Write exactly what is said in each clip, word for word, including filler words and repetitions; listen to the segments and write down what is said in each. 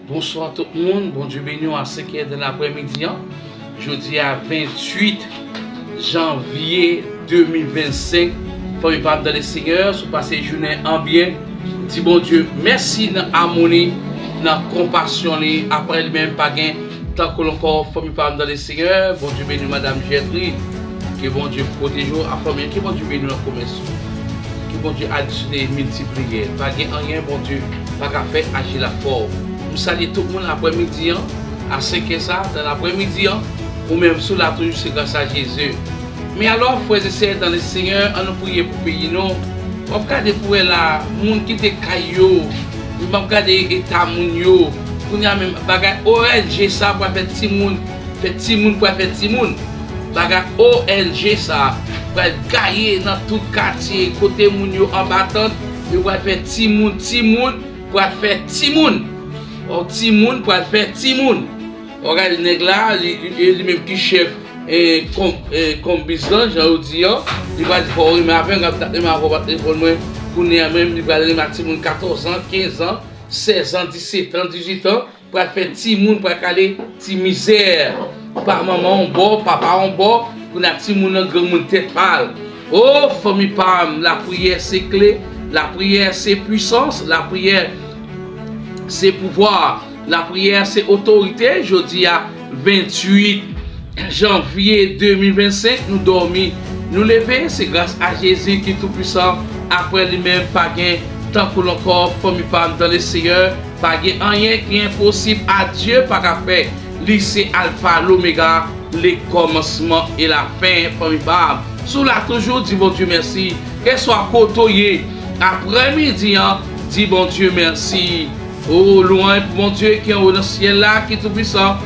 Bonswa tout moun, Bondye beni w a senkè dan laprèmidi an. Jodi a venntuit janvye de mil vennsenk. Fanmi pa m dan le Senyè, si w pase jounen an byen, di Bondye mèsi nan amoni, nan konpasyon li. Aprè li menm pa gen tankou l ankò. Fanmi pa m dan le Senyè, Bondye beni w, madanm Jètrid. Ke Bondye pwoteje w a fanmi an. Ke Bondye beni w nan komès ou. Ke Bondye adisone, miltipliye. Pa gen anyen Bondye pa ka fè, aji l a fè w. M salye tout moun aprèmidi an, a senkè sa, dan laprèmidi an, ou menm si w la toujou, se gras a Jezi. Men alò, frè e sè dan le Senyè, ann nou priye pou peyi nou. W ap gade pou wè la, moun kite kay yo, m ap gade eta moun yo. Kounye a menm, bagay O N G sa pral fè timoun, fè timoun, pral fè timoun. Bagay O N G sa pral gaye nan tout katye, kote moun yo anba tant, yo pral fè timoun, timoun, pral fè timoun. Ò, timoun pral fè timoun. Ò, gade nèg la, li, li, li menm ki chèf, e, kon, e, konbis lan, jan yo di an, li pral di fò w renmen avè m, m ap renmen avè w, pa t reponn mwen. Kounye a menm, li pral renmen ak timoun katòz an, kenz an, sèz an, disèt an, dizuit an, pral fè timoun, pral kale ti mizè. Pa manman yon bò, papa yon bò, kounye a timoun nan granmoun tèt pa l. O, fanmi pa m, lapriyè se kle, lapriyè se pwisans, lapriyè se pouvwa, lapriyè se otorite. Jodi a venntuit janvye de mil vennsenk, nou dòmi, nou leve, se gras a Jezi ki toupwisan. Aprè li menm, pa gen tankou l ankò, fanmi pa m dan le Senyè. Pa gen anyen ki enposib a Dye pa ka fè. Li se Alfa, Lomega, le kòmansman e la fen, fanmi pa m. Si w la toujou, di Bondye mèsi. Kèlkeswa kote w ye, aprèmidi an, di Bondye mèsi. O, lwanj pou Bondye ki anwo nan syèl la, ki toupwisan.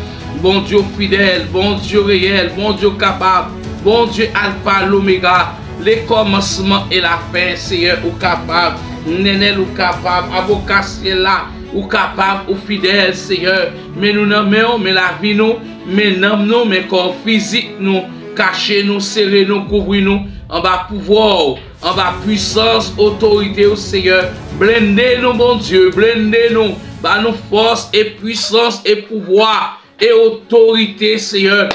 Bondye w fidèl, Bondye w reyèl, Bondye w kapab, Bondye Alfa, Lomega, le kòmansman e la fen, Seyè, ou kapab. Nenel, ou kapab. Avoka syèl la, ou kapab, ou fidèl, Seyè. Men nou nan men w, men lavi nou, men nanm nou, men kò fizik nou. Kache nou, sere nou, kouvri nou anba pouvwa w, anba pwisans, otorite w, Seyè. Blende nou, Bondye, blende nou. Ba nou fòs e pwisans e pouvwa e otorite, Seyè.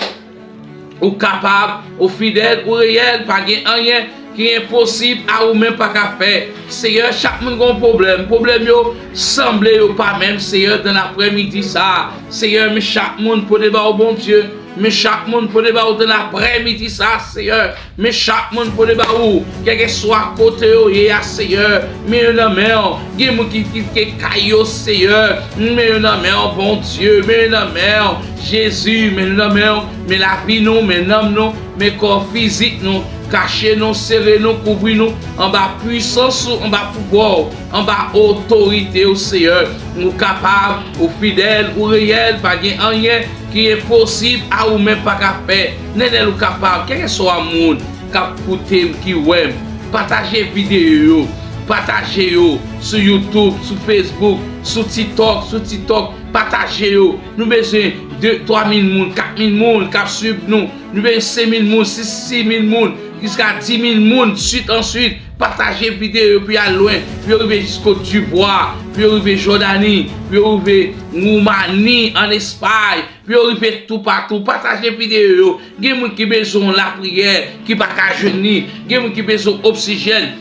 Ou kapab, ou fidèl, ou reyèl, pa gen anyen ki enposib a ou menm pa ka fè. Seyè, chak moun gen yon pwoblèm. Pwoblèm yo sanble yo pa menm, Seyè, dan laprèmidi sa a. Seyè, men chak moun pote ba ou, Bondye. Men chak moun pote ba ou dan laprèmidi sa a, Seyè. Men chak moun pote ba ou, kèlkeswa kote yo ye a, Seyè. Men yo nan men w. Gen moun ki kite kay yo, Seyè. Men yo nan men w, Bondye. Men yo nan men w, Jezi. Men nou nan men w. Men lavi nou, men nanm nou, men kò fizik nou. Kache nou, sere nou, kouvri nou anba pwisans ou, anba pouvwa w, anba otorite w, Seyè. Ou kapab, ou fidèl, ou reyèl, pa gen anyen ki enposib a ou menm pa ka fè. Nenel, ou kapab, kèlkeswa moun k ap koute m, ki wè m, pataje videyo yo, pataje yo sou YouTube, sou Facebook, sou TikTok, sou TikTok, pataje yo. Nou bezwen de, twa mil moun, kat mil moun k ap swiv nou. Nou bezwen senk mil moun, sis, sis mil moun, jiska dis mil moun, swit an swit. Pataje videyo yo pou y al lwen, pou yo rive jis Kot Divwa, pou yo rive Jòdani, pou yo rive Woumani, ann Espay, pou yo rive toupatou. Pataje videyo yo. Gen moun ki bezwen yon lapriyè ki pa ka jwenn li. Gen moun ki bezwen oksijèn.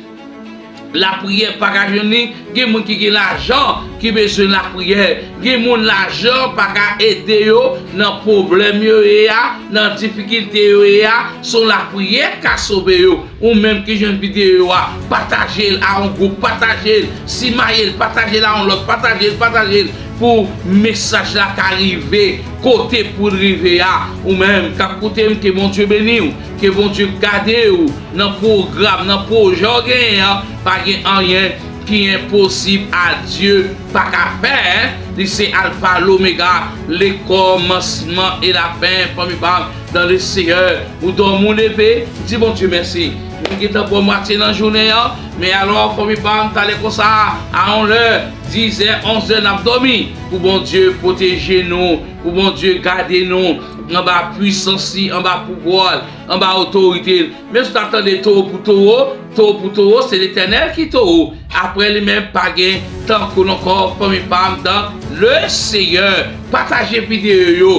Lapriyè pa ka jwenn li. Gen moun ki gen lajan ki bezwen lapriyè. Gen moun lajan pa ka ede yo nan pwoblèm yo ye a, nan difikilte yo ye a. Se yon lapriyè k ka sove yo. Ou menm ki jwenn videyo a, pataje l a yon gwoup, pataje l, simaye l, pataje l a yon lòt, pataje l, pataje l, pou mesaj la ka rive kote pou l rive a. Ou menm k ap koute m, ke Bondye beni w, ke Bondye gade w nan pwogram, nan pwojè w genyen an. Pa gen anyen ki enposib a Dye pa ka fè. Li se Alfa, Lomega, le kòmansman e la fen, fanmi pa m, dan le Seyè. Ou dòmi, ou leve, di Bondye mèsi. Nou gentan bò mwatye nan jounen an, men alò, fanmi pa m, talè konsa, a yon lè, dizè, onzè, n ap dòmi. Pou Bondye pwoteje nou, pou Bondye gade nou, anba pwisans li, anba pouvwa l, anba otorite l. Menm si w ta tande towo pou towo, towo pou towo, se Letènèl ki towo. Apre li menm, pa gen tankou l ankò, fanmi pa m, dans le Seigneur. Pataje videyo yo.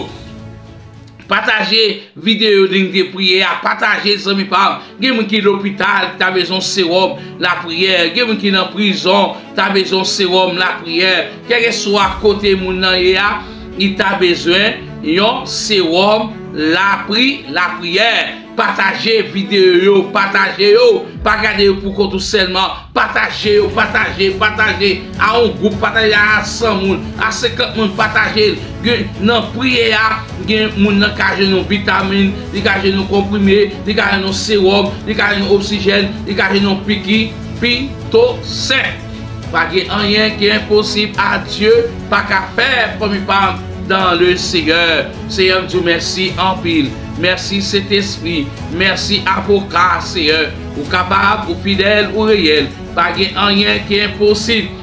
Pataje videyo liy de priyè a. Pataje, zanmi pa m. Gen moun ki lopital, ki ta bezwen sewòm lapriyè. Gen moun ki nan prizon, ta bezwen sewòm lapriyè. Kèlkeswa kote moun nan ye a, li ta bezwen yon sewòm lapri, lapriyè. Pataje videyo yo, pataje yo. Pa gade yo pou kont ou sèlman. Pataje yo, pataje, pataje. A yon gwoup, pataje a san moun, a senkant moun, pataje l. Gen, nan priyè a, gen moun nan ka jwenn yon vitamin, li ka jwenn yon konprime, li ka jwenn yon sewòm, li ka jwenn yon oksijèn, li ka jwenn yon piki, Pitocin. Pa gen anyen ki enposib a Dye pa ka fè, fanmi pa m, dans le Seigneur. Seyè, m di w mèsi anpil. Mèsi, Sentespri. Mèsi, Avoka, Seyè. Ou kapab, ou fidèl, ou reyèl. Pa gen anyen ki enposib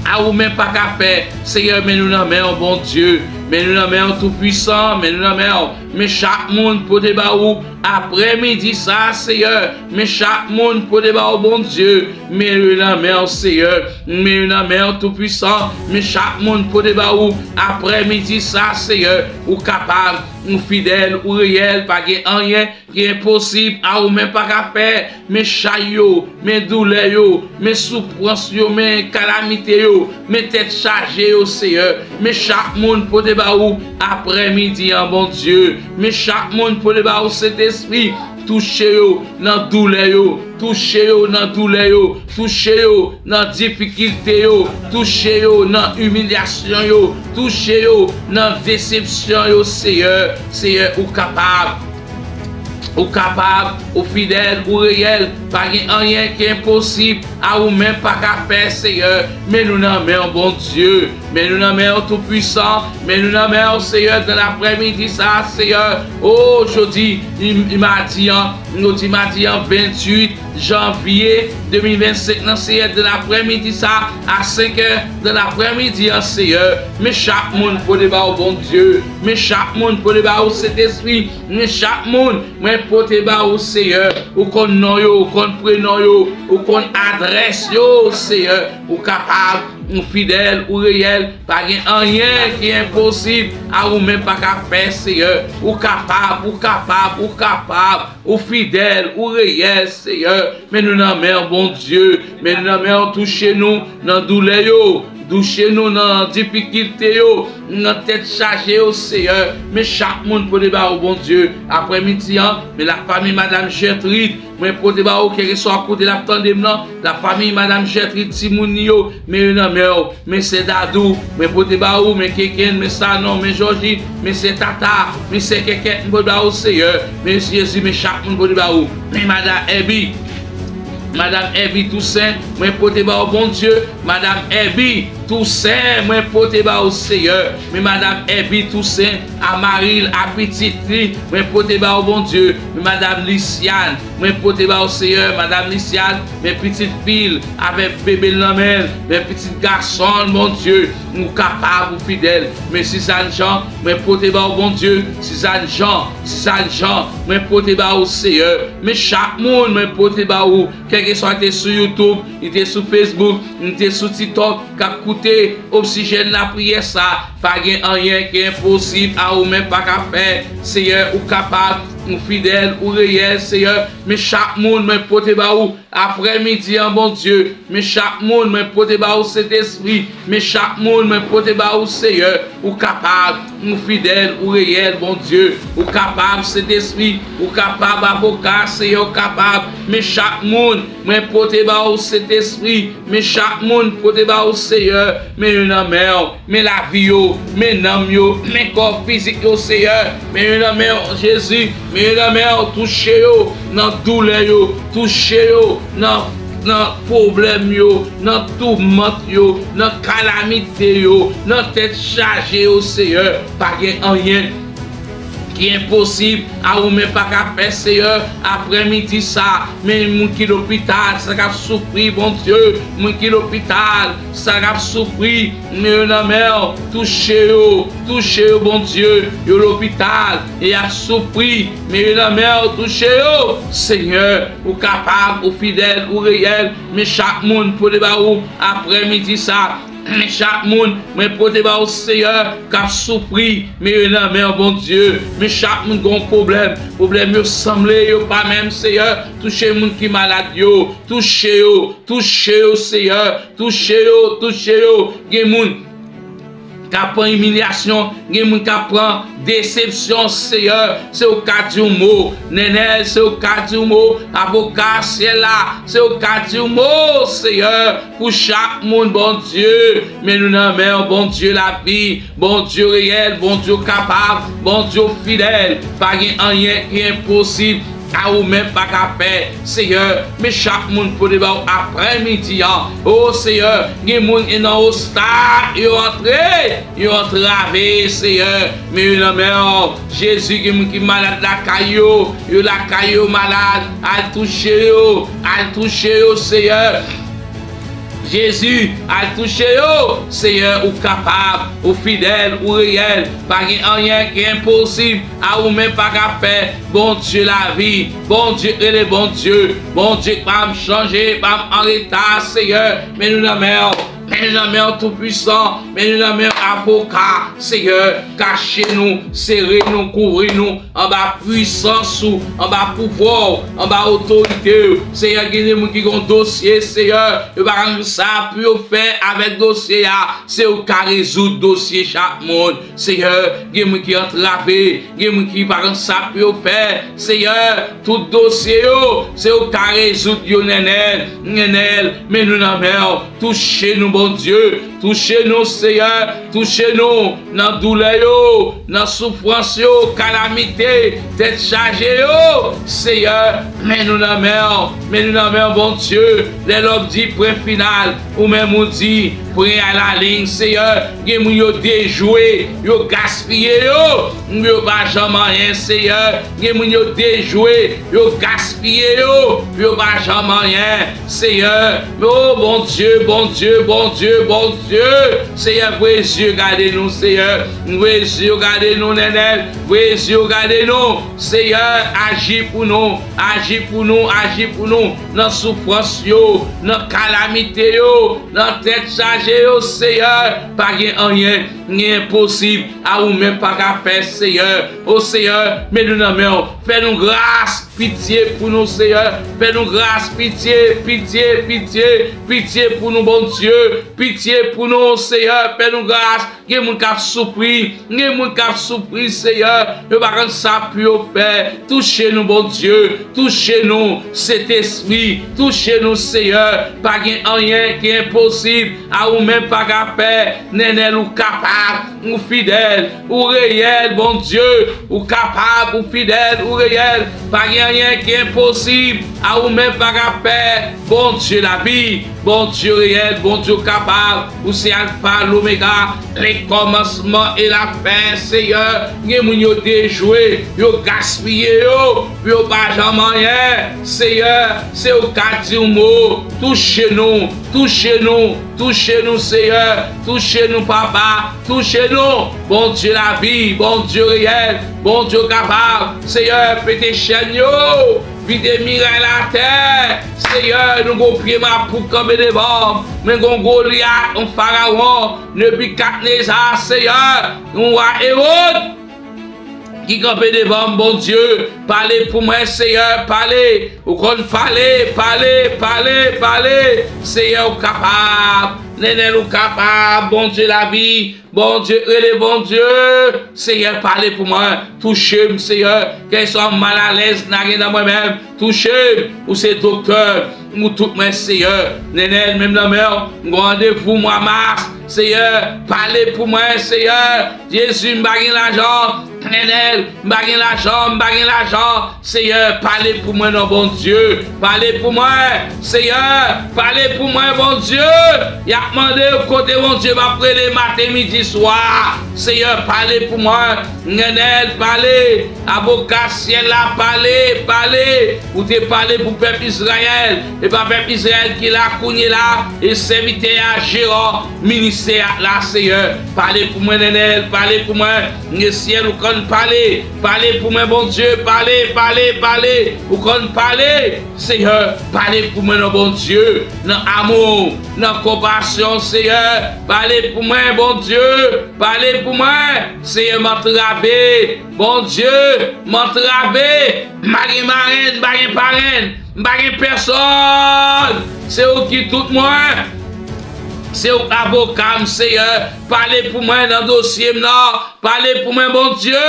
a ou menm pa ka fè. Seyè, men nou nan men w, Bondye. Men nou nan men w, Toupwisan. Men nou nan men w. Men chak moun pote ba ou aprèmidi sa, Seyè. Men chak moun pote ba ou, Bondye. Men yo nan men w, Seyè. Men yo nan men w, Toupwisan. Men chak moun pote ba ou aprèmidi sa, Seyè. Ou kapab, ou fidèl, ou reyèl, pa gen anyen ki enposib a ou menm pa ka fè. Men chay yo, men doulè yo, men soufrans yo, men kalamite yo, men tèt chaje yo, Seyè. Men chak moun pote ba ou aprèmidi an, Bondye. Men chak moun pote ba ou, Sentespri. Touche yo nan doulè yo, touche yo nan doulè yo, touche yo nan difikilte yo, touche yo nan imilyasyon yo, touche yo nan desepsyon yo, Seyè. Seyè, ou kapab. Ou kapab, ou fidèl, ou reyèl. Pa gen anyen ki enposib a ou menm pa ka fè, Seyè. Men nou nan men w, Bondye. Men nou nan men w, Toupwisan. Men nou nan men w, Seyè, nan aprèmidi sa, Seyè. O, jodi, i, i madi an, jodi madi an, venntuit janvye de mil vennsenk nan, Seyè, nan aprèmidi sa, a senk è nan aprèmidi an, Seyè. Men chak moun pote ba ou, Bondye. Men chak moun pote ba ou, Sentespri. Men chak moun, mwen pote ba ou, Seyè. Ou konn non yo, ou konn prenon yo, ou konn adrès yo, Seyè. Ou kapab, ou fidèl, ou reyèl. Pa gen anyen ki enposib a ou menm pa ka fè, Seyè. Ou kapab, ou kapab, ou kapab. Ou fidèl, ou reyèl, Seyè. Men nou nan men w, Bondye. Men nou nan men w, touche nou nan doulè yo. Touche nou nan difikilte yo, nan tèt chaje yo, Seyè. Men chak moun pote ba ou, Bondye. Aprèmidi an, men lafanmi Madanm Jètrid, mwen pote ba ou, kèlkeswa kote l ap tande m nan, lafanmi Madanm Jètrid, timoun li yo, men yo nan men w. Men sè Dadou, mwen pote ba ou, men Keken, men Sanon, men Jòji, men sè Tata, men sè Kèkèt, mwen pote ba ou, Seyè. Men Jezi, men chak moun pote ba ou. Men Madanm Èbi, Madanm Èbi Tousen, mwen pote ba ou, Bondye. Madanm Èbi Tousen, mwen pote ba ou, Seyè. Men Madanm Èbi Tousen, a mari l, a pitit li, mwen pote ba ou, Bondye. Men Madanm Lisyàn, mwen pote ba ou, Seyè. Madanm Lisyàn, men pitit fi l avèk bebe l nan men l, men pitit gason l, Bondye. Ou kapab, ou fidèl. Men Sizàn Jan, mwen pote ba ou, Bondye. Sizàn Jan, Sizàn Jan, mwen pote ba ou, Seyè. Men chak moun, mwen pote ba ou. Kèlkeswa te sou YouTube, li te sou Facebook, li te sou TikTok, k ap koute Oksijèn Lapriyè sa, pa gen anyen ki enposib a ou menm pa ka fè. Seyè, ou kapab, ou fidèl, ou reyèl, Seyè. Men chak moun, mwen pote ba ou aprèmidi an, Bondye. Men chak moun, mwen pote ba ou, Sentespri. Men chak moun, mwen pote ba ou, Seyè. Ou kapab, ou fidèl, ou reyèl, Bondye. Ou kapab, Sentespri. Ou kapab, Avoka, Seyè, ou kapab. Men chak moun, mwen pote ba ou, Sentespri. Men chak moun, pote ba ou, Seyè. Men yo nan men w. Men lavi yo, men nanm yo, men kò fizik yo, Seyè. Men yo nan men w, Jezi. Men yo nan men w, touche yo nan doulè yo, touche yo nan, nan pwoblèm yo, nan toumant yo, nan kalamite yo, nan tèt chaje yo, Seyè. Pa gen anyen ki ki enposib, a ou menm pa ka fè, Seyè, aprèmidi sa. Men moun ki lopital, sa k ap soufri, Bondye, moun ki lopital, sa k ap soufri, men yo nan men w, touche yo, touche yo, Bondye, yo lopital, e y ap soufri, men yo nan men w, touche yo, Seyè, ou kapab, ou fidèl, ou reyèl, men chak moun pote ba ou aprèmidi sa. Men chak moun, mwen pote ba ou, Seyè, k ap soufri, men yo nan men w, Bondye. Men chak moun gen yon pwoblèm, pwoblèm yo sanble, yo pa menm, Seyè. Touche moun ki malad yo, touche yo, touche yo, Seyè. Touche yo, touche yo. Gen moun k ap pran imilyasyon, gen moun k ap pran desepsyon, Seyè. Se ou ka di yon mo, Nènèl, se ou ka di yon mo, avoka syèl la, se ou ka di yon mo, Seyè, pou chak moun, Bondye. Men nou nan men w, Bondye lavi, Bondye reyèl, Bondye kapab, Bondye fidèl. Pa gen anyen ki enposib a ou menm pa ka fè, Seyè. Men chak moun pote ba ou aprèmidi an. O Seyè, gen moun ki nan obstak, yo antre, yo antrave, Seyè. Men yo nan men w. Jezi, gen moun ki malad lakay yo, yo lakay yo malad, al touche yo, al touche yo, Seyè. Jezi, al touche yo. Seyè, ou kapab, ou fidèl, ou reyèl. Pa gen anyen ki enposib a ou menm pa ka fè. Bondye lavi, Bondye rele Bondye, Bondye k pa m chanje, pa m anreta, Seyè. Men nou nan men w, men nou nan men w toupwisan, men nou nan men w avoka, Seyè. Kache nou, sere nou, kouvri nou anba pwisans ou, anba pouvwa w, anba otorite w. Seyè, gen de moun ki gen yon dosye, Seyè, yo pa konn sa pou yo fè avèk dosye a. Se ou ka rezoud dosye chak moun. Seyè, gen moun ki antrave, gen moun ki pa konn sa pou yo fè. Seyè, tout dosye yo, se ou ka rezoud yo, Nènèl, Nènèl, men nou nan men w. Touche nou, Bondye, touche nou, Seyè, touche nou nan doulè yo, nan soufrans yo, kalamite, tèt chaje yo, Seyè, men nou nan men w, men nou nan men w, Bondye. Lè lòm di pwen final, ou menm ou di pwen a la liy, Seyè. Gen moun yo dejwe, yo gaspiye yo, yo pa janm anyen, Seyè. Gen moun yo dejwe, yo gaspiye yo, yo pa janm anyen, Seyè. O Bondye, Bondye, Bondye, Bondye, Seyè, voye zye gade nou, Seyè. Voye zye gade nou, Nènèl, voye zye gade nou, Seyè. Aji pou nou, aji pou nou, aji pou nou. Nan soufrans yo, nan kalamite yo, nan tèt chaje yo, Seyè, pa gen anyen ki enposib a ou menm pa ka fè, Seyè. O Seyè, men nou nan men w. Fè nou gras, pitye pou nou, Seyè. Fè nou gras, pitye, pitye, pitye, pitye pou nou, Bondye. Pitye pou nou, Seyè. Fè nou gras. Gen moun k ap soufri, gen moun k ap soufri, Seyè. Yo pa konn sa pou yo fè. Touche nou, Bondye. Touche nou, Sentespri. Touche nou, Seyè. Pa gen anyen ki enposib a ou menm pa ka fè. Nènèl, ou kapab, ou fidèl, ou reyèl, Bondye. Ou kapab, ou fidèl, ou reyèl. Pa gen anyen ki enposib a ou menm pa ka fè. Bondye lavi, Bondye reyèl, Bondye kapab. Ou se Alfa, Lomega, lekòmansman e lafen, Seyè. Gen moun yo dejwe, yo gaspiye yo, yo pa janm anyen. Seyè, se ou ka di yon mo, touche nou, touche nou, touche nou, Seyè, touche nou, Papa, touche nou. Bondye lavi, Bondye reyèl, Bondye kapab, Seyè, pete chèn yo. Vide miray la atè. Seyè, nou gon pye mapou k kanpe devan m. Men gon Golyat, yon Farawon, Nebikadneza, Seyè, yon wa Ewòd ki kanpe devan m, Bondye. Pale pou mwen, Seyè, pale. Ou konn pale, pale, pale, pale. Seyè, ou kapab. Nènèl, ou kapab, Bondye lavi. Bondye, rele Bondye. Seyè, pale pou mwen. Touche m, Seyè. Kèlkeswa malalèz nan gen nan mwen menm, touche m. Ou se doktè. Ou tout mwen, Seyè. Nènèl, menm nan men w. M gen randevou mwa mas. Seyè, pale pou mwen, Seyè. Jezi, m pa gen lajan. Nènèl, m pa gen lajan, m pa gen lajan. Seyè, pale pou mwen non, Bondye. Pale pou mwen, Seyè, pale pou mwen, Bondye. Y ap mande kote Bondye m ap rele maten, midi, swa. Seyè, pale pou mwen. Nènèl, pale. Avoka syèl la, pale, pale. Ou te pale pou pèp Izrayèl. E pa pèp Izrayèl ki la kounye la. E sèvitè a, Jeran, ministè a la, Seyè. Pale pou mwen, Nènèl, pale pou mwen. Nge syèl, ou konn pale. Pale pou mwen, Bondye. Pale, pale, pale. Ou konn pale. Seyè, pale pou mwen, non, Bondye. Nan amou, nan konpasyon, Seyè. Pale pou mwen, Bondye. Pale pou mwen. Seyè, m antrave. Bondye, m antrave. M pa gen marenn, m pa gen parenn. M pa gen pèsòn. Se ou ki tout mwen. Se ou avoka m, Seyè. Pale pou mwen nan dosye m nan. Pale pou mwen, Bondye.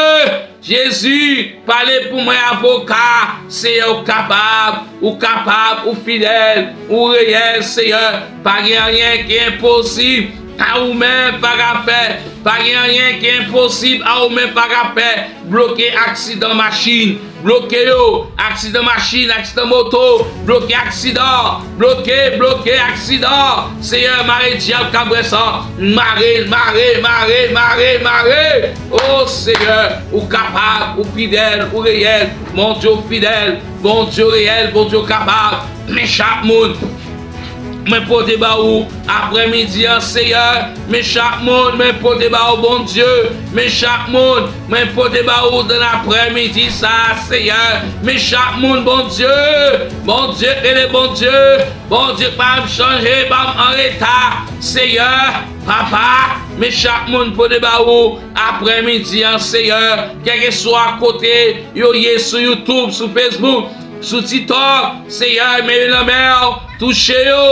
Jezi, pale pou mwen, avoka. Seyè, ou kapab, ou kapab, ou fidèl, ou reyèl, Seyè. Pa gen anyen ki enposib a ou menm pa ka fè. Pa gen anyen ki enposib a ou menm pa ka fè. Bloke aksidan machin. Bloke yo. Aksidan machin, aksidan moto. Bloke aksidan. Bloke, bloke aksidan. Seyè, mare dyab k ap bwè san. Mare, mare, mare, mare, mare. O Seyè, ou kapab, ou fidèl, ou reyèl. Bondye, ou fidèl. Bondye, ou reyèl. Bondye, ou kapab. Men chak moun mwen pote ba ou aprèmidi an, Seyè. Men chak moun mwen pote ba ou, Bondye. Men chak moun mwen pote ba ou nan aprèmidi sa a, Seyè. Men chak moun, Bondye. Bondye, rele Bondye. Bondye pa ap chanje, pa m an reta, Seyè. Papa, men chak moun pote ba ou aprèmidi an, Seyè. Kèlkeswa kote yo ye, sou YouTube, sou Facebook, sou TikTok, Seyè, men yo nan men w, touche yo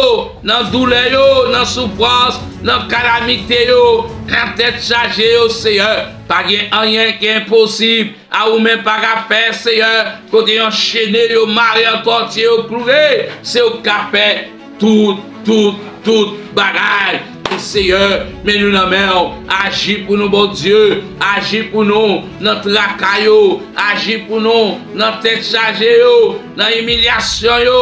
nan doulè yo, nan soufrans, nan kalamite yo, nan tèt chaje yo, Seyè. Pa gen anyen ki enposib a ou menm pa ka fè, Seyè. Kote yo anchene, yo mare, antòtye, yo kloure, se ou k ka fè tout, tout, tout bagay. Seyè, men nou nan men w. Aji pou nou, Bondye. Aji pou nou nan traka yo. Aji pou nou nan tèt chaje yo, nan imilyasyon yo,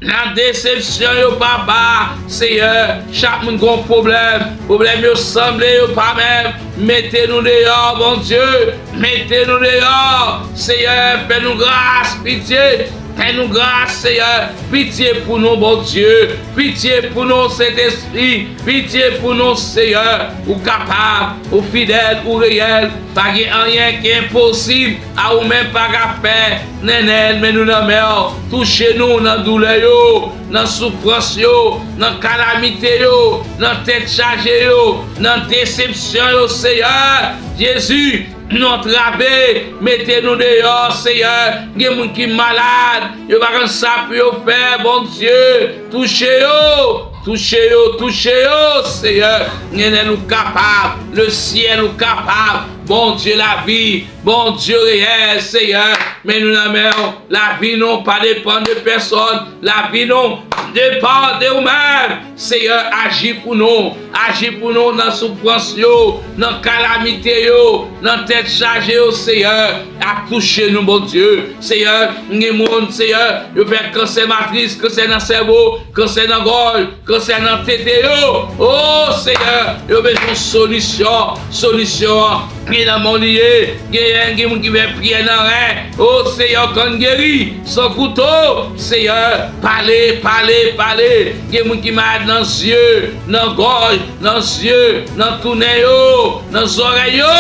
nan desepsyon yo, Papa. Seyè, chak moun gon pwoblèm. Pwoblèm yo sanble yo pa menm. Mete nou deyò, Bondye. Mete nou deyò. Seyè, fè nou gras, pitye. Fè nou gras, Seyè. Pitye pou nou, Bondye. Pitye pou nou, Sentespri. Pitye pou nou, Seyè. Ou kapab, ou fidèl, ou reyèl. Pa gen anyen ki enposib a ou menm pa ka fè. Nènèl, men nou nan men w. Touche nou nan doulè yo, nan soufrans yo, nan kalamite yo, nan tèt chaje yo, nan desepsyon yo, Seyè. Jezi, nou antrave, mete nou deyò, Seyè. Gen moun ki malad, yo pa konn sa pou yo fè, Bondye. Touche yo, touche yo, touche yo, Seyè. Nènèl, ou kapab, le syèl, ou kapab, Bondye lavi, Bondye reyèl, Seyè. Men nou nan men w, lavi nou pa depann de pèsòn, lavi nou depann de ou menm. Seyè, aji pou nou. Aji pou nou nan soufrans yo, nan kalamite yo, nan tèt chaje yo, Seyè. Ap touche nou, Bondye. Seyè, gen moun, Seyè, yo fè kansè matris, kansè nan sèvo, kansè nan gòj, kansè nan tete yo. O Seyè, yo bezwen solisyon. Solisyon an gen nan men w li ye. Gen, gen moun ki fè pyè nan ren. O Seyè, konn geri san kouto. Seyè, pale, pale, pale. Gen moun ki malad nan zye, nan gòj, nan zye, nan tou nen yo, nan zòrèy yo.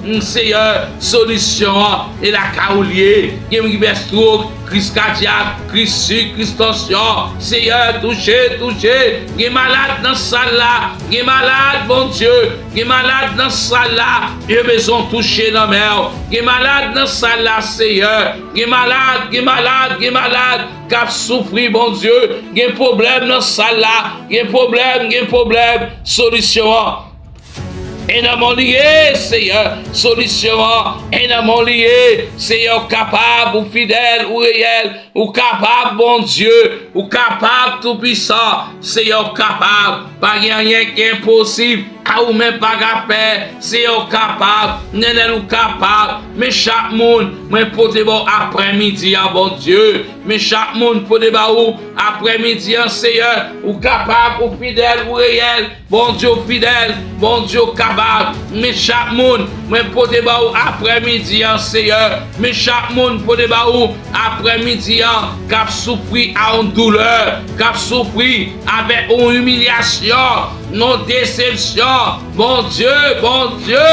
Mm, Seyè, solisyon an e lakay ou li ye. Gen moun ki fè stwok, kriz kadyak, kriz sik, kriz tansyon. Seyè, touche, touche. Gen malad nan sal la. Gen malad, Bondye. Gen malad nan sal la. Yo bezwen touche nan men w. Gen malad nan sal la, Seyè. Gen malad, gen malad, gen malad k ap soufri, Bondye. Gen pwoblèm nan sal la. Gen pwoblèm, gen pwoblèm. Solisyon an e nan men w li ye, Seyè. Solisyon an e nan men w li ye. Seyè, ou kapab, ou fidèl, ou reyèl. Ou kapab, Bondye. Ou kapab, Toupisan. Seyè, ou kapab. Pa gen anyen ki enposib a ou menm pa ka fè, Seyè, ou kapab, Nènèl, ou kapab. Men chak moun, mwen pote ba w aprèmidi a, Bondye. Men chak moun, pote ba ou aprèmidi a, Seyè, ou kapab, ou fidèl, ou reyèl. Bondye, ou fidèl, Bondye, ou kapab. Men chak moun, mwen pote ba ou aprèmidi a, Seyè. Men chak moun, pote ba ou aprèmidi a, k ap soufri a yon doulè, k ap soufri avèk yon imilyasyon, yon desepsyon. Bondye, Bondye,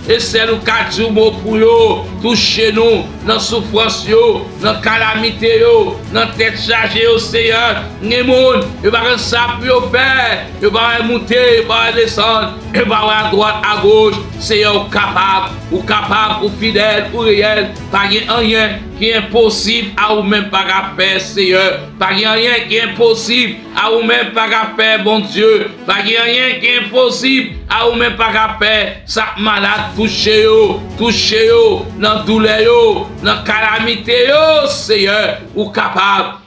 e sèl ou ka di yon mo pou yo. Touche nou nan soufrans yo, nan kalamite yo, nan tèt chaje yo, Seyè. Gen moun, yo pa konn sa pou yo fè. Yo pa wè moute, yo pa wè desann, yo pa wè adwat, agoch. Seyè, ou kapab, ou kapab, ou fidèl, ou reyèl. Pa gen anyen ki enposib a ou menm pa ka fè, Seyè. Pa gen anyen ki enposib a ou menm pa ka fè, Bondye. Pa gen anyen ki enposib a ou menm pa ka fè. Sa k malad, touche yo, touche yo nan doulè yo, nan kalamite yo, Seyè. Ou kapab,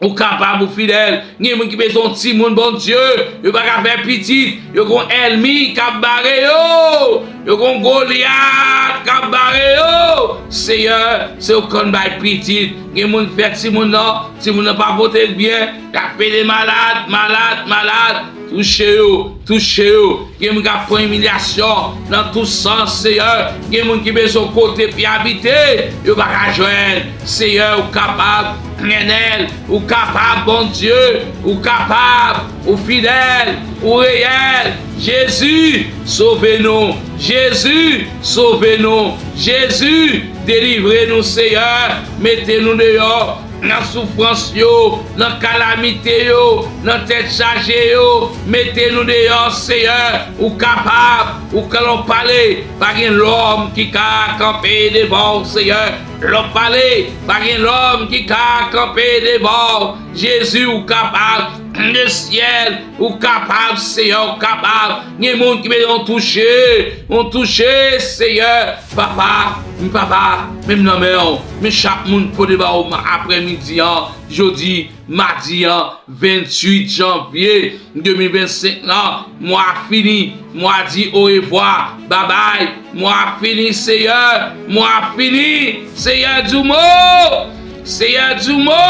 ou kapab, ou fidèl. Gen moun ki bezwen yon timoun, Bondye. Yo pa ka fè pitit. Yo gon ènmi k ap bare yo. Yo gon Golyat k ap bare yo. Seyè, se ou konn bay pitit. Gen moun ki fè timoun nan, timoun nan pa pote l byen. Y ap pede malad, malad, malad. Touche yo, touche yo. Gen moun k ap pran imilyasyon nan tout sans, Seyè. Gen moun ki bezwen kote pou y abite, yo pa ka jwenn. Seyè, ou kapab, Nènèl, ou kapab, Bondye, ou kapab, ou fidèl, ou reyèl. Jezi, sove nou. Jezi, sove nou. Jezi, delivre nou, Seyè. Mete nou deyò nan soufrans yo, nan kalamite yo, nan tèt chaje yo. Mete nou deyò, Seyè. Ou kapab, ou ka lè w pale, pa gen lòm ki ka kanpe devan w, Seyè. Lè w pale, pa gen lòm ki ka kanpe devan w. Jezi, ou kapab. Lesyèl, ou kapab, Seyè, ou kapab. Gen moun ki bezwen yon touche, yon touche, Seyè. Papa, papa, men m nan men w. Men chak moun pote ba w aprèmidi an, jodi, madi an, venntuit janvye de mil vennsenk lan, mwa a fini, mwa a di orevwa, babay, mwa a fini, Seyè, mwa a fini, Seyè, di yon mo, Seyè, di yon mo,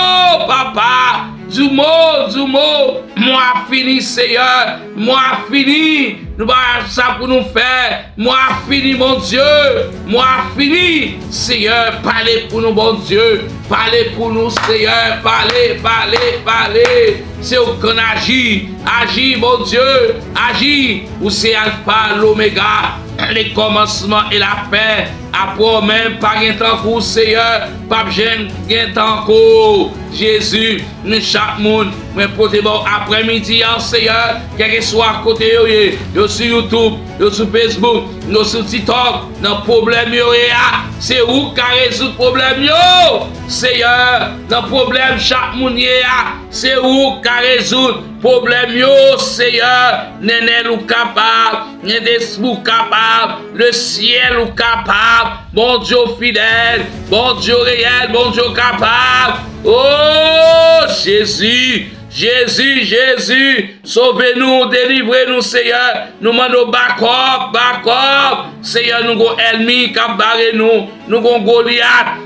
papa, di yon mo, di yon mo, mwa a fini, Seyè, mwa a fini, nou pa wè sa pou nou fè, mwa a fini, Bondye, mwa a fini, Seyè, pale pou nou, Bondye, pale pou nou, Seyè, pale, pale, pale. Se ou k konn aji. Aji, Bondye, aji. Ou se Alfa, Lomega, le kòmansman e la fen. Apre w menm, pa gen tankou w, Seyè. P ap janm gen tankou w, Jezi. Men chak moun, mwen pote ba w aprèmidi an, Seyè. Kèlkeswa kote yo ye, yo sou YouTube, yo sou Facebook, yo sou TikTok, nan pwoblèm yo ye a, se ou k ka rezoud pwoblèm yo, Seyè. Nan pwoblèm chak moun ye a, se ou k ka rezoud pwoblèm yo, Seyè. Nènèl, ou kapab. Sentespri, ou kapab. Lesyèl, ou kapab. Bondye, ou fidèl. Bondye, ou reyèl. Bondye, ou kapab. O Jezi, Jezi, Jezi, sove nou, delivre nou, Seyè. Nou mande w bakòp, bakòp. Seyè, nou gon ènmi k ap bare nou. Nou gon Golyat.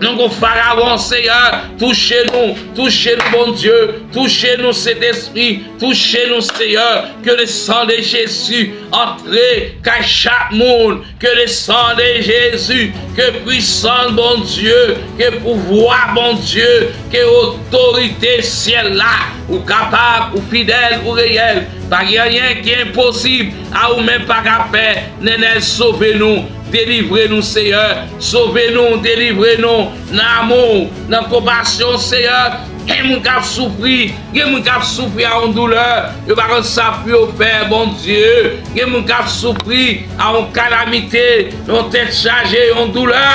Nou gon Farawon, Seyè. Touche nou, touche nou, Bondye. Touche nou, Sentespri. Touche nou, Seyè. Que le sang de Jésus antre kay chak moun. Que le sang de Jésus, que puissance, Bondye, que pouvwa, Bondye, que otorite syèl la. Ou kapab, ou fidèl, ou reyèl. Pa gen anyen ki enposib a ou menm pa ka fè. Nènèl, sove nou, delivre nou, Seyè. Sove nou, delivre nou nan amou, nan konpasyon, Seyè. Gen moun k ap soufri, gen moun k ap soufri a yon doulè, yo pa konn sa pou yo fè, Bondye. Gen moun k ap soufri a yon kalamite, yon tèt chaje, yon doulè.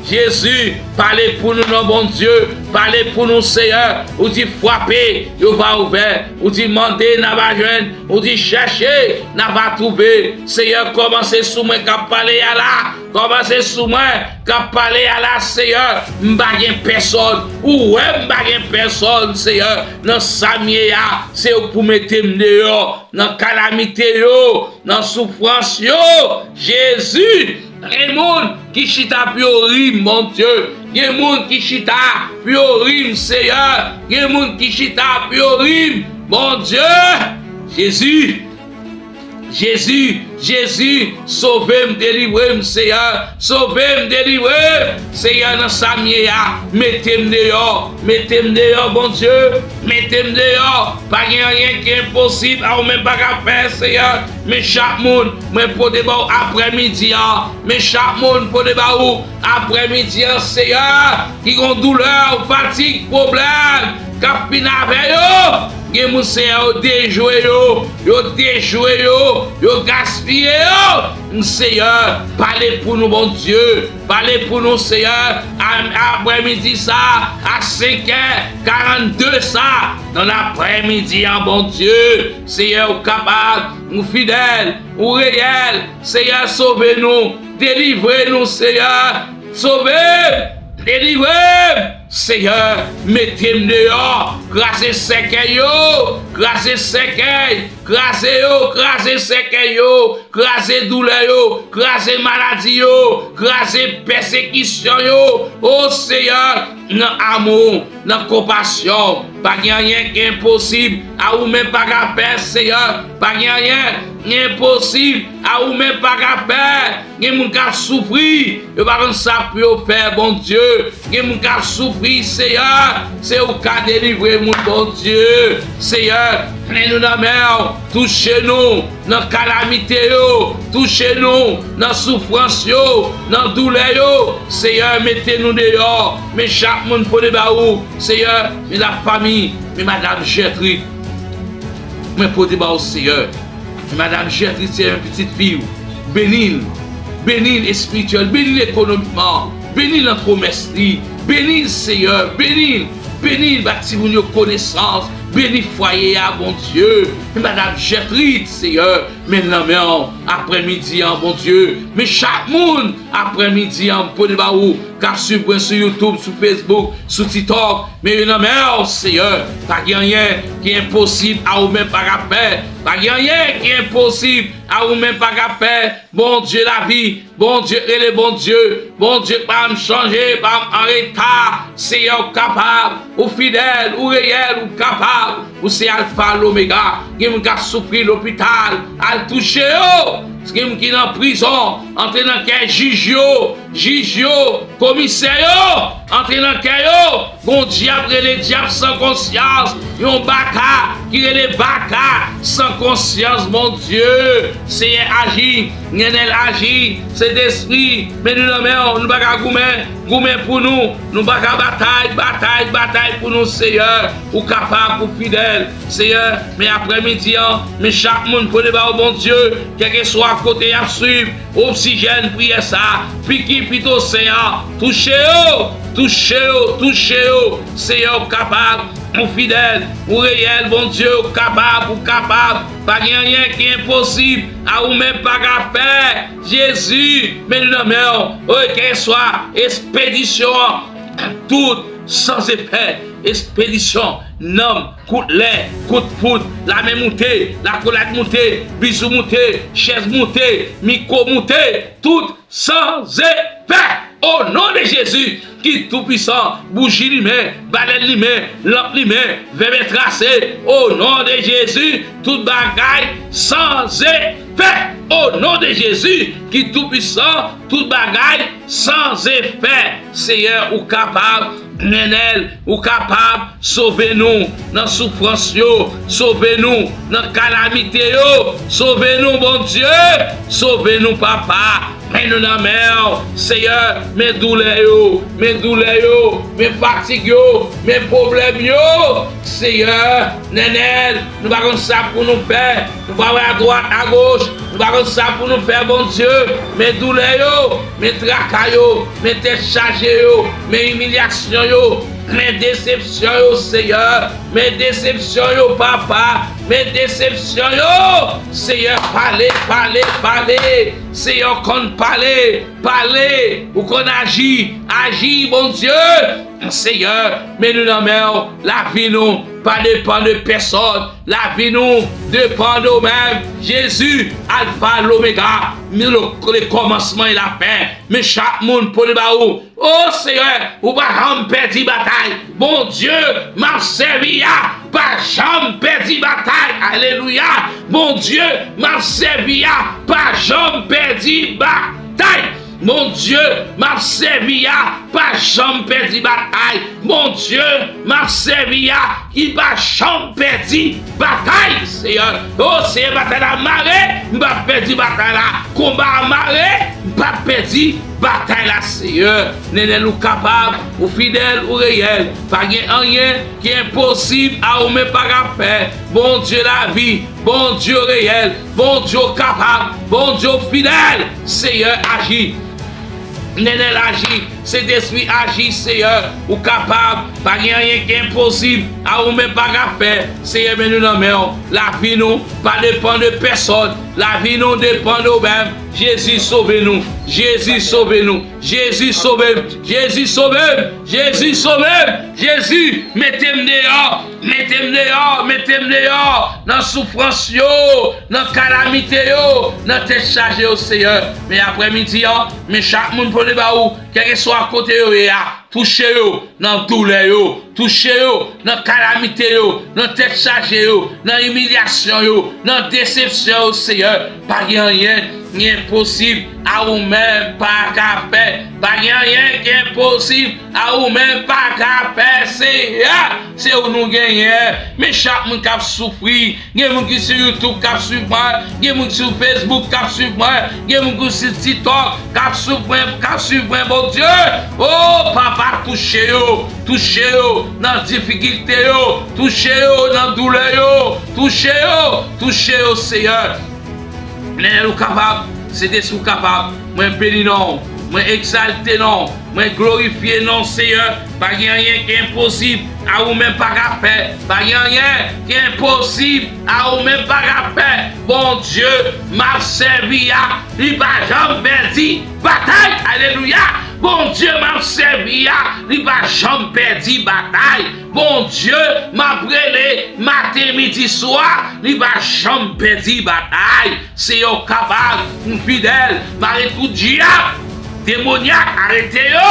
Jezi, pale pou nou non, Bondye. Pale pou nou, Seyè. Ou di, frape, yo va ouvè. Ou di, mande, n a va jwenn. Ou di, chèche, n a va twouve. Seyè, kòmanse sou mwen k ap pale a la. Kòmanse sou mwen k ap pale a la, Seyè. M pa gen pèsòn. Ou wè m pa gen pèsòn, Seyè. Nan sa m ye a, se ou k pou mete m deyò. Nan kalamite yo, nan soufrans yo, Jezi. Gen moun ki chita pou yo ri m, Bondye. Gen moun ki chita pou yo ri m, Seyè. Gen moun ki chita pou yo ri m, Bondye. Jezi, Jezi, Jezi, sove m, delivre m, Seyè. Sove m, delivre m, Seyè, nan sa m ye a. Mete m deyò, mete m deyò, Bondye. Mete m deyò. Pa gen anyen ki enposib a ou menm pa ka fè, Seyè. Men chak moun, mwen pote ba w aprèmidi an. Men chak moun pote ba ou aprèmidi an, Seyè, ki gon doulè, fatig, pwoblèm, k ap fin avè yo. Gen moun, Seyè, yo dejwe yo, yo dejwe yo, yo gaspiye yo. Seyè, pale pou nou, Bondye. Pale pou nou, Seyè. A, aprèmidi sa, a senkè karannde sa, nan aprèmidi an, Bondye. Seyè, ou kapab, ou fidèl, ou reyèl. Seyè, sove nou, delivre nou, Seyè. Sove m, delivre m, Seyè. Mete m deyò, kraze sèkèy yo, kraze sèkèy, kraze yo, kraze sèkèy yo, kraze doulè yo, kraze maladi yo, kraze pèsekisyon yo. O Seyè, nan amou, nan konpasyon. Pa gen anyen ki enposib a ou menm pa ka fè, Seyè. Pa gen anyen ki enposib a ou menm pa ka fè. Gen moun k ap soufri, yo pa konn sa pou yo fè, Bondye. Gen moun k ap soufri, Seyè, se ou ka delivre moun, Bondye. Seyè, plen nou nan men w, touche nou nan kalamite yo, touche nou nan soufrans yo, nan doulè yo. Seyè, mete nou deyò, men chak moun pote ba ou. Seyè, men lafanmi, men madanm Jètrid, mwen pote ba ou, Seyè. Men madanm Jètrid, Seyè, men pitit fi w, beni l, beni l espirityèl, beni l ekonomikman, beni l nan komès li, beni l, Seyè, beni l, beni l, ba timoun yo konesans, beni fwaye a, Bondye. Men madanm Jètrid, Seyè, men nan men w, aprèmidi an, Bondye. Men chak moun, aprèmidi an, m pote ba ou, k ap swiv mwen sou YouTube, sou Facebook, sou TikTok, men yo nan men w, Seyè. Pa gen anyen ki enposib a ou menm pa ka fè. Pa gen anyen ki enposib a ou menm pa ka fè. Bondye lavi, Bondye k rele Bondye, Bondye k pa janm chanje, pa janm an reta. Seyè, ou kapab, ou fidèl, ou reyèl, ou kapab. Ou se Alfa, Lomega. Gen moun k ap soufri lopital, al touche yo. Gen moun ki nan prizon, antre nan kè jij yo, jij yo, komisè yo, antre nan kè yo. Gon dyab rele dyab san konsyans, yon baka ki rele baka san konsyans, Bondye. Seyè, aji, Nenèl, aji, Sentespri, men nou nan men w, nou pa ka goumen, goumen pou nou, nou pa ka batay, batay, batay pou nou, Seyè. Ou kapab, ou fidèl, Seyè. Men aprèmidi an, men chak moun pote ba ou, Bondye, kèlkeswa kote y ap swiv, oksijèn, priyè sa, piki pito sen an, touche yo, touche yo, touche yo. Seyè, ou kapab, ou fidèl, ou reyèl, Bondye, ou kapab, ou kapab. Pa gen anyen ki enposib a ou menm pa ka fè. Jezi, men nou nan men w. Oy, kèlkeswa espedisyon an, tout san efè, espedisyon, nanm, kout lè, kout poud, lame moute, lakolad moute, bizou moute, chèz moute, mikwo moute, tout san efè. O non de Jezi ki toupwisan, bouji limen, balèn limen, lanp limen, vèbè trase. O non de Jezi, tout bagay san efè. O non de Jezi ki toupwisan, tout bagay san efè. Seyè, ou kapab, Nenèl, ou kapab, sove nou nan soufrans yo, sove nou nan kalamite yo, sove nou, Bondye, sove nou, Papa. Men nou nan men w, Seyè, men doulè yo, men doulè yo, men fatig yo, men pwoblèm yo. Seyè, Nènèl, nou pa konn sa pou nou fè, nou pa wè adwat, agoch, nou pa konn sa pou nou fè, Bondye, men doulè yo, men traka yo, men tèt chaje yo, men imilyasyon yo, men desepsyon yo, Seyè, men desepsyon yo, Papa, men desepsyon yo, Seyè, pale, pale, pale, Seyè, w konn pale, pale, ou konn aji, aji, Bondye, Seyè, men nou nan men w, lavi nou pa depann de pèsòn, lavi nou depann de ou menm, Jezi, Alfa, Lomega, le, le kòmansman e lafen, men chak moun pou li ba ou, o Seyè, ou pa janm pèdi batay, Bondye, m ap sèvi a, pa janm pèdi batay, alelouya, Bondye, m ap sèvi a, pa janm pèdi batay. Bondye, m ap sèvi a, pa janm pèdi batay. Bondye, m ap sèvi a, ki pa janm pèdi batay, Seyè. O Seyè, batay la mare, m p ap pèdi batay la. Konba a mare, m p ap pèdi batay la, Seyè. Nènèl, ou kapab, ou fidèl, ou reyèl. Pa gen anyen ki enposib a ou menm pa ka fè. Bondye lavi, Bondye reyèl, Bondye w kapab, Bondye w fidèl, Seyè aji. Nènèl aji, Sentespri aji, Seyè, ou kapab, pa gen anyen ki enposib a ou menm pa ka fè, Seyè, men nou nan men w, lavi nou pa depann de pèsòn, lavi nou depann de ou menm, Jezi sove nou, Jezi sove nou, Jezi sove m, Jezi sove m, Jezi sove m, Jezi, mete m deyò, mete m deyò, mete m deyò nan soufrans yo, nan kalamite yo, nan tèt chaje yo, Seyè. Men aprèmidi an, men chak moun pou li ba ou, kèlkeswa kote yo ye a, touche yo nan doulè yo, touche yo nan kalamite yo, nan tèt chaje yo, nan imilyasyon yo, nan desepsyon yo, Seyè. Pa gen anyen ki enposib a ou menm pa ka fè. Pa gen anyen ki enposib a ou menm pa ka fè, Seyè. Se ou nou genyen. Men chak moun k ap soufri, gen moun ki sou YouTube k ap swiv mwen, gen moun ki sou Facebook k ap swiv mwen, gen moun ki sou TikTok k ap swiv mwen, k ap swiv mwen, Bondye. O, Papa, touche yo, touche yo nan difikilte yo, touche yo nan doulè yo, touche yo, touche yo, Seyè. Nènèl ou kapab, Sentespri ou kapab. Mwen beni non w, mwen egzalte non w, mwen glorifye non w, Seyè. Pa gen anyen ki enposib a ou menm pa ka fè. Pa gen anyen ki enposib a ou menm pa ka fè. Bondye m ap sèvi a, li pa janm pèdi batay. Alelouya! Bondye m ap sèvi a, li pa janm pèdi batay. Bondye m ap rele maten, midi, swa, li pa janm pèdi batay. Seyè, w kapab, m fidèl, mare tout dyab, demonyak, arete yo,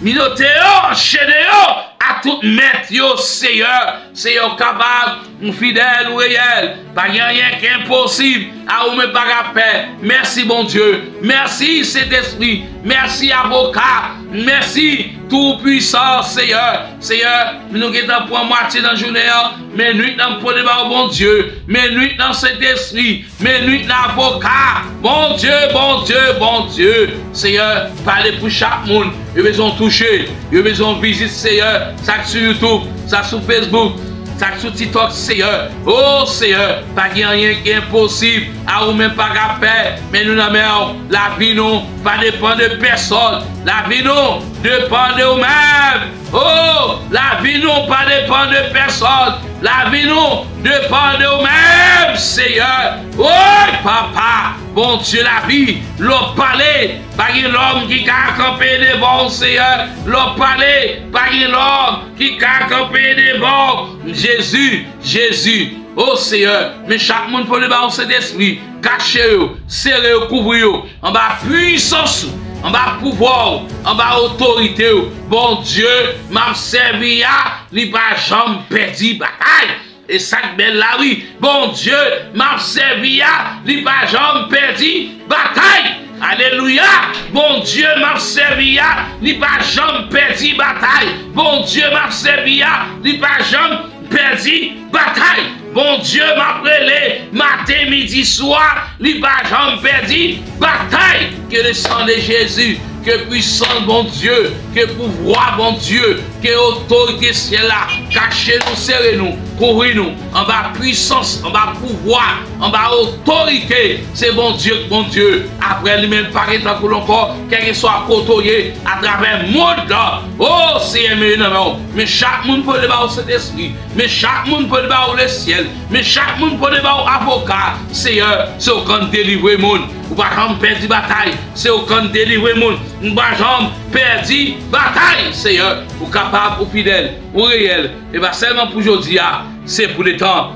minote yo, anchene yo, a tout mèt yo, Seyè. Seyè, w kapab, m fidèl, ou reyèl. Pa gen anyen ki enposib a ou menm pa ka fè. Mèsi, Bondye. Mèsi, Sentespri. Mèsi, Avoka. Mèsi, Toupwisan, Seyè. Seyè, nou gentan pran mwatye nan jounen an, men nwit lan m pote ba ou, Bondye. Men nwit lan, Sentespri. Men nwit lan, Avoka. Bondye, Bondye, Bondye. Seyè, pale pou chak moun. Yo bezwen w touche. Yo bezwen w vizit, Seyè. Sa k sou YouTube, sa k sou Facebook, sa k sou TikTok, Seyè. O, Seyè, pa gen anyen ki enposib a ou menm pa ka fè. Men nou nan men w. Lavi nou pa depann de pèsòn. Lavi nou depann de ou menm. O, lavi nou pa depann de pèsòn. Lavi nou depann de ou menm, Seyè. Woy, Papa, Bondye lavi, lè w pale, pa gen lòm ki ka kanpe devan w, Seyè. Lè w pale, pa gen lòm ki ka kanpe devan w. Jezi, Jezi, o Seyè, men chak moun pou li ba w Sentespri, kache yo, sere yo, kouvri yo anba pwisans ou, anba pouvwa w, anba otorite w. Bondye m ap sèvi a, li pa janm pèdi batay. E sa k bèl la, wi, Bondye m ap sèvi a, li pa janm pèdi batay. Alelouya! Bondye m ap sèvi a, li pa janm pèdi batay. Bondye m ap sèvi a, li pa janm pèdi batay. Bondye m ap rele maten, midi, swa, li pa janm pèdi batay. Que le sang de Jésus, que puissance Bondye, que pouvwa Bondye, que otorite syèl la kache nou, sere nou, kouvri nou anba pwisans, anba pouvwa, anba otorite. Se Bondye k Bondye. Apre li menm pa gen tankou l ankò, kèlkeswa kote w ye atravè mond lan. O Seyè, men yo nan men w. Men chak moun pote ba w Sentespri. Men chak moun pote ba w lesyèl. Men chak moun pote ba w avoka. Seyè, se ou k konn delivre moun. Ou pa janm pèdi batay. Se ou k konn delivre moun. Ou pa janm pèdi batay, Seyè. Ou kapab, ou fidèl, ou reyèl. E pa sèlman pou jodi a, se pou letan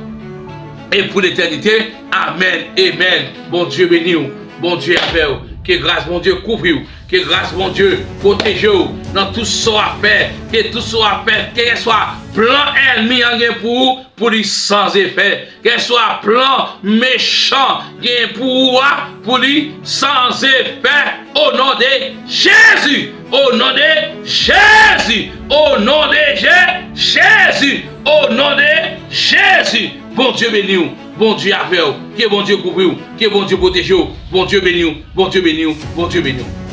e pou letènite. Amèn, amèn. Bondye beni w. Bondye avè w. Ke gras Bondye kouvri w. Ke gras Bondye pwoteje w nan tout sa w ap fè. Ke tout sa w ap fè, kèlkeswa plan ènmi an gen pou ou, pou li san efè. Kèlkeswa plan mechan gen pou ou a, pou li san efè. O non de Jezi. O non de Jezi. O non de Je- Jezi. O non de Jezi. Bondye beni w. Bondye avè w. Ke Bondye kouvri w. Ke Bondye pwoteje w. Bondye beni w. Bondye beni w. Bondye beni w.